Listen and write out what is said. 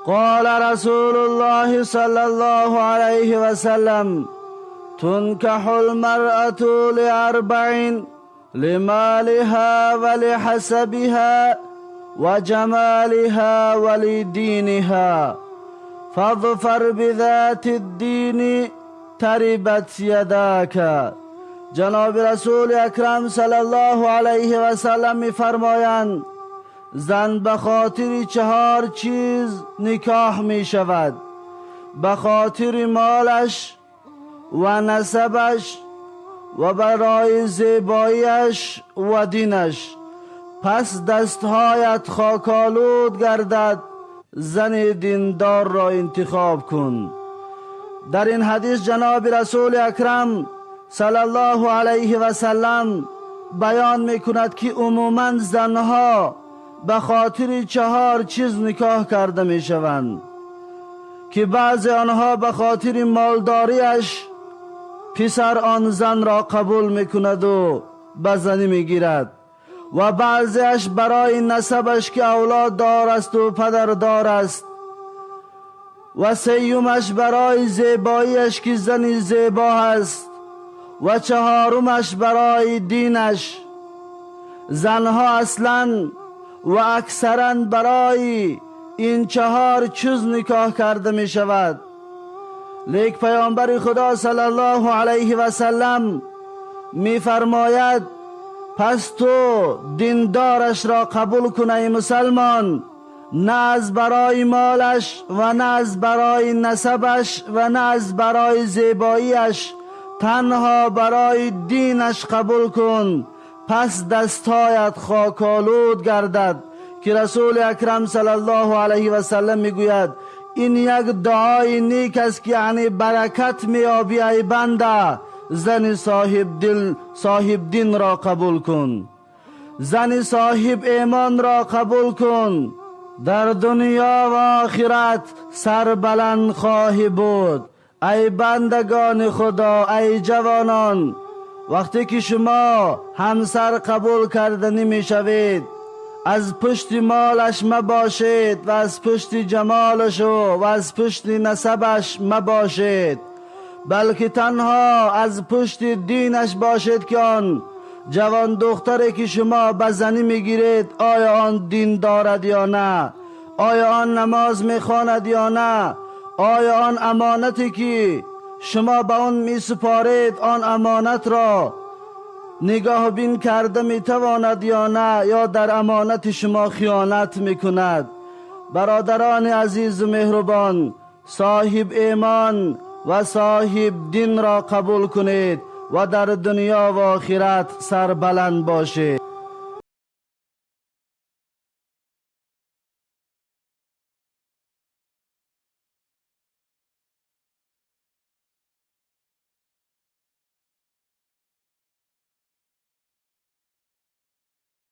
قال رسول الله صلى الله عليه وسلم: تنكح المرأة لأربع: لمالها ولحسبها وجمالها ولدينها، فاظفر بذات الدين تربت يداك. جناب رسول اکرم صلی الله علیه و سلم میفرمایند: زن به خاطر چهار چیز نکاح می شود: به خاطر مالش و نسبش و برای زیباییش و دینش. پس دستهایت خاکالود گردد، زن دیندار را انتخاب کن. در این حدیث جناب رسول اکرم صلی الله علیه و سلم بیان می کند که عموما زنها به خاطر چهار چیز نکاح کرده می شوند که بعض آنها به خاطر مالداریش پسر آن زن را قبول می کند و به زنی می گیرد و بعضیش برای نسبش که اولاد دار است و پدر دار است و سیومش برای زیباییش که زنی زیبا است و چهارمش برای دینش. زنها اصلا و اکثرا برای این چهار چیز نکاح کرده می شود. لیک پیامبر خدا صلی الله علیه و سلم می فرماید: پس تو دیندارش را قبول کن ای مسلمان، نه از برای مالش و نه از برای نسبش و نه از برای زیباییش، تنها برای دینش قبول کن، پس دستایت خاکالود گردد. که رسول اکرم صلی الله علیه و سلم میگوید این یک دعای نیک است که یعنی برکت میابی ای بنده، زن صاحب دل، صاحب دین را قبول کن، زن صاحب ایمان را قبول کن، در دنیا و آخرت سر بلند خواهی بود. ای بندگان خدا، ای جوانان، وقتی که شما همسر قبول کردنی میشوید، از پشت مالش مباشید و از پشت جمالش و از پشت نسبش مباشید، بلکه تنها از پشت دینش باشید که آن جوان دختری که شما به زنی میگیرید، آیا آن دین دارد یا نه؟ آیا آن نماز میخواند یا نه؟ آیا آن امانتی که شما به آن میسپارید، آن امانت را نگاه بین کرده میتواند یا نه، یا در امانت شما خیانت میکند؟ برادران عزیز و مهربان، صاحب ایمان و صاحب دین را قبول کنید و در دنیا و آخرت سربلند باشید.